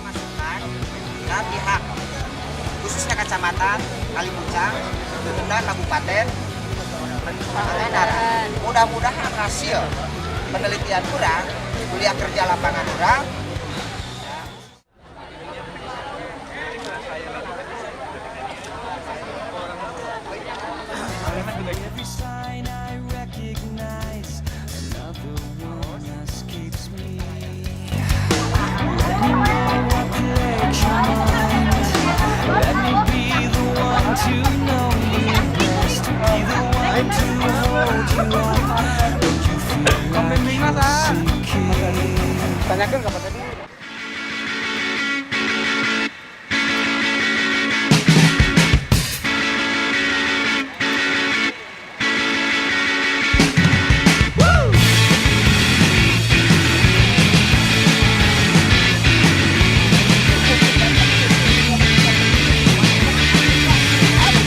Masukan ke pihak khususnya Kecamatan Kalipucang, Benda Kabupaten Pangandaran. Mudah-mudahan hasil penelitian urang, kuliah kerja lapangan urang. Every sign I recognize, another one escapes me. Let me know what plagues your mind. Let me be the one to know you best. Be the one to hold you up when you feel like you're sinking. Tanyakan ke Pak tadi.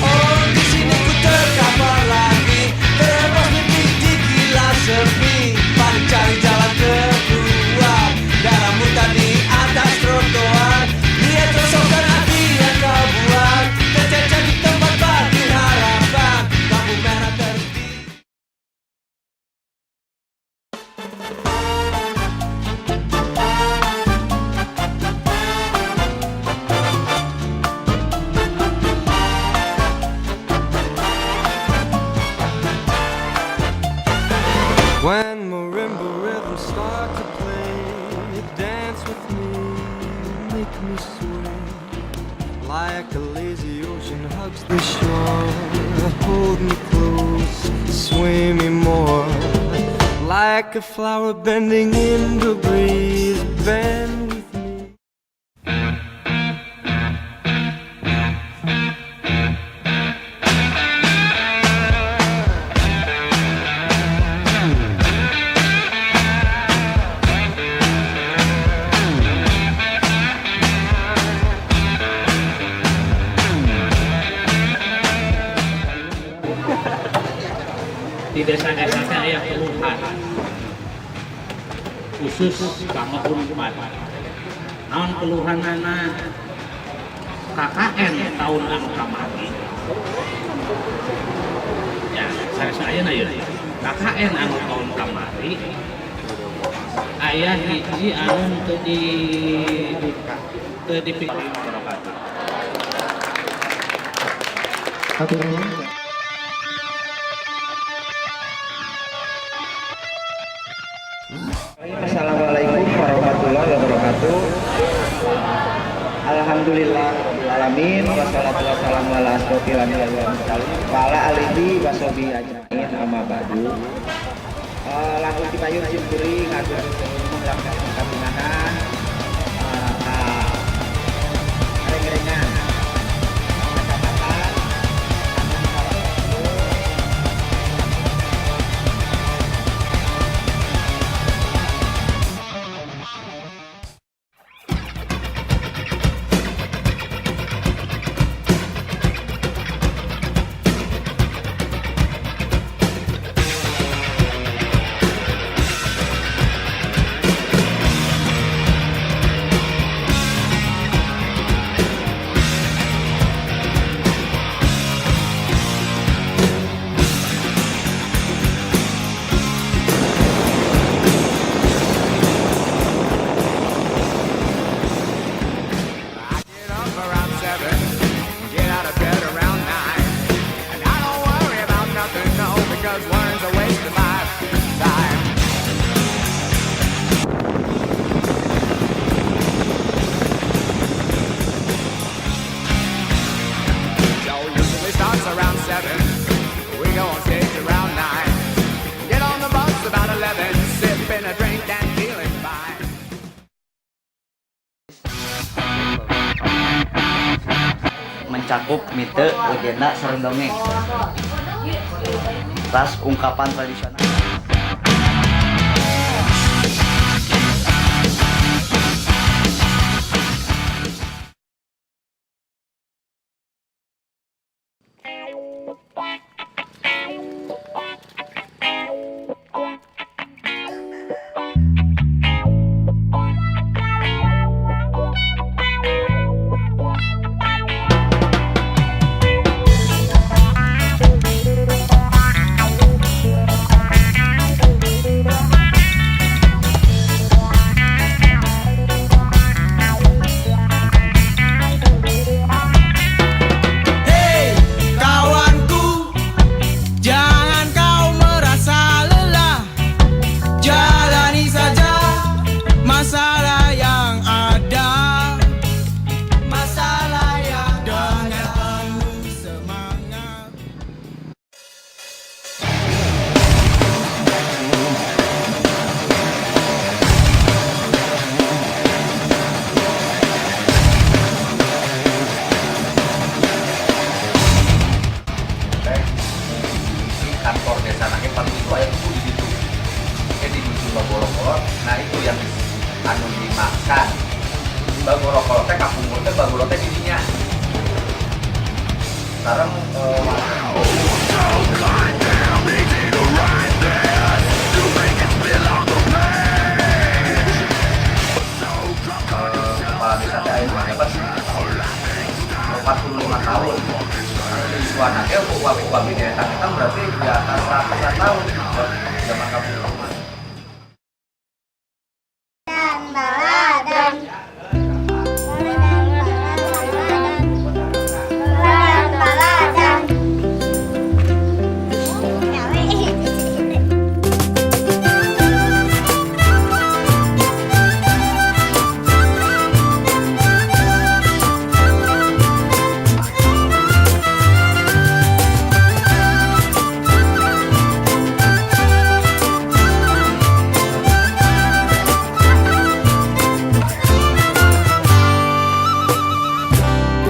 Oh, di sini ku terkapar lagi, terhempas mimpi di gila sepi. Panik cari jalan keluar dalam hutan di atas trotoar. Lihat rosokan hati yang kau buat, tercecer di tempat parkir harapan. Lampu merah terhenti. When marimba rhythms start to play, dance with me, make me sway. Like a lazy ocean hugs the shore, hold me close, sway me more. Like a flower bending in the breeze, bend with me. Di desa-desa teh aya keluhan khusus kanggo Unpad. Naon keluhanana? KKN tahun anu kamari ya, saya na ya, KKN anu tahun kamari aya hiji anu teu dipikir wabarakatuh. Assalamualaikum warahmatullahi wabarakatuh. Alhamdulillah rabbil alamin, wassalatu wassalamu ala asrofil anbiya'i wal mursalin wa ala alihi washabihi ajmain, amma ba'du. Langkung tipayun sim kuring atur nuhun langkah kabingahan ka reng-rengan kecamatan anu di Sipping a drink and feeling fine. Mencakup mite, legenda, sareng dongeng. Tas ungkapan tradisional. Hei kawanku, jangan kau merasa lelah. Jalani saja masalah yang ada. Masalah yang dengan penuh semangat. Teh di kantor desa nage paling itu aya tuh di situ. Jadi di dusun Bagoro. Nah, itu yang anu dimakan Bagoro teh kapungkur teh Bagoro teh didinya sekarang kepala desa teh aya menjabat 45 tahun. Suara ge upami dietang-etang berarti di atas ratusan tahun zaman kapungkur. Baladan. Baladan. Baladan.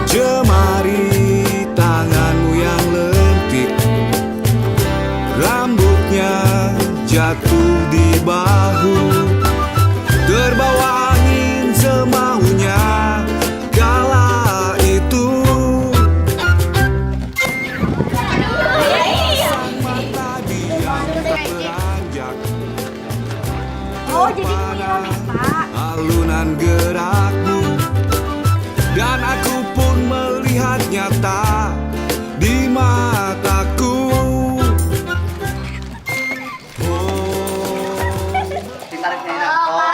Jemari tanganmu yang lentik, rambutnya jatuh di bahu, terbawa angin semaunya kala itu. Sang mata diam tak beranjak. Oh, jadi punya Pak. Alunan gerakmu, dan aku pun melihat nyata di mataku. Oh. Ditarik nih. Oh.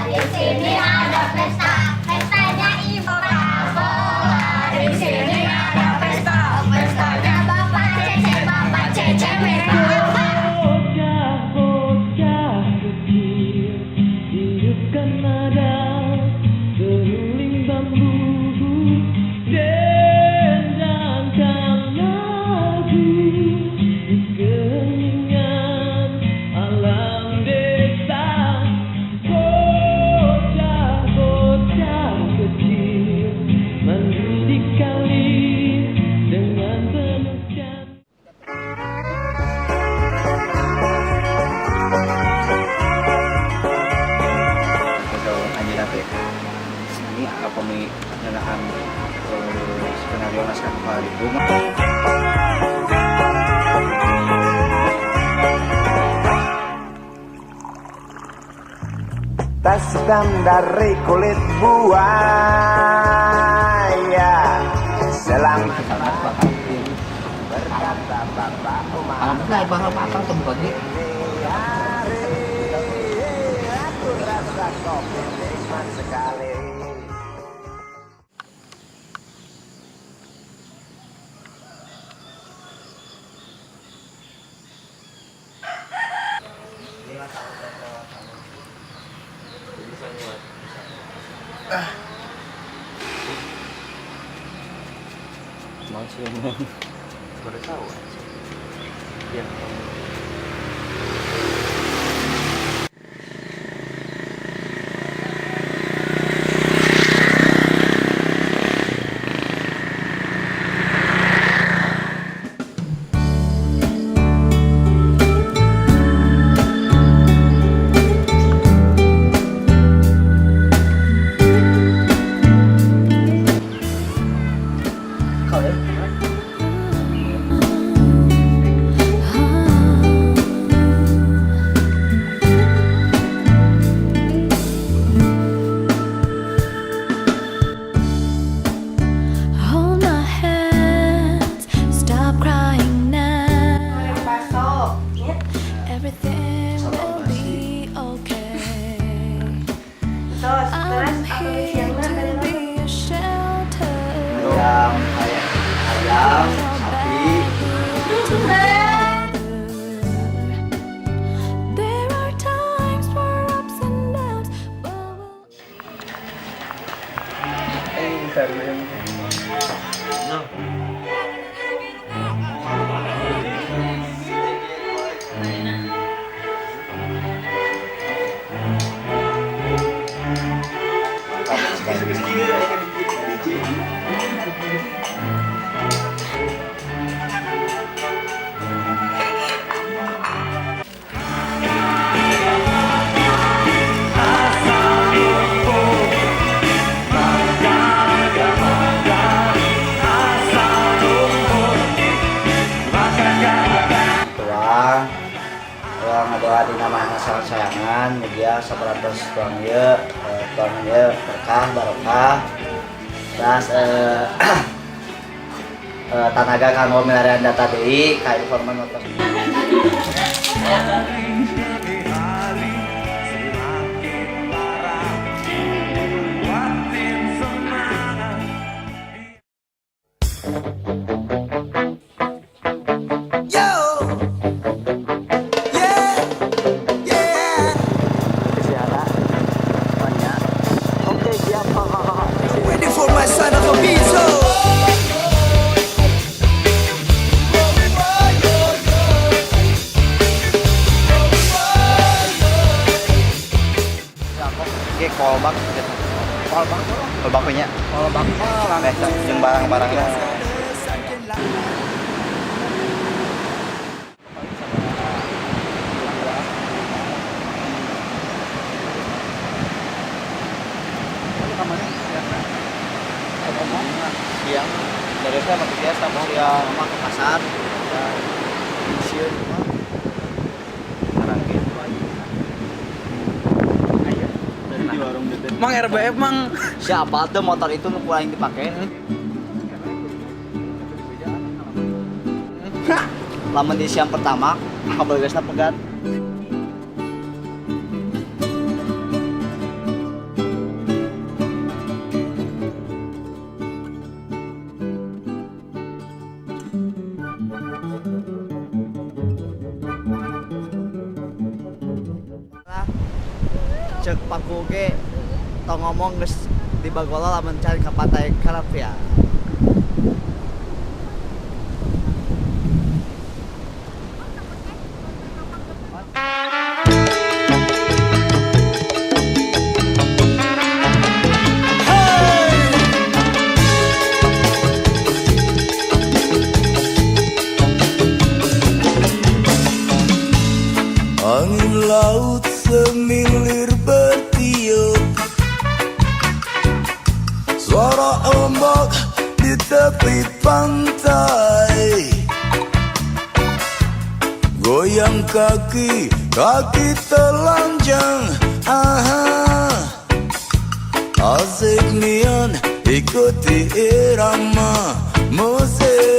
Di sini ada pesta, pestanya Ibu Bola. Di sini ada pesta, pestanya Bapak Cece, Bapak Cece merah. Bocah-bocah kecil hidupkan nada seruling bambu, dendangkan lagu di keheningan alam desa. Bocah-bocah kecil mandi di kali dengan penuh cinta. Atau anjeunna teh seni upami ngeunaan skenario naskah kepala itu. Tas hitam dari kulit buaya. Selang Sangat bakal berkata Bapak Umar. Alhamdulillah bakal pasang teu ge. Ini hari aku rasa kopi nikmat sekali. Mau sih. Baru tahu. Ya. Kana sayangan mugia saparantos tuang ieu, tuang ieu berkah barokah. Terus tanaga kanggo milarian data deui ka informan watos. Hari semakin parah, kuatin semangat. Yo, yeah. Oke, siap. Waiting for my son of a pizza. Oke, kolbak. Kolbak. Kolbak nya. Kolbak mah Eh, jeung barang-barangnya. Siang dari saya masih biasa mau ya mah ke pasar ya pensiun mah. Sekarang gitu. Mang RBF, Mang. Siapa tuh motor itu nu kurang dipakai? Lamun di siang pertama kabel gasna pegat. Cek paku ge tong ngomong geus di Bagolo lamun cari ka pantai Karap ya. Angin laut semilir bertiup, suara ombak di tepi pantai. Goyang kaki, kaki telanjang. Aha. Asik nian ikuti irama musik.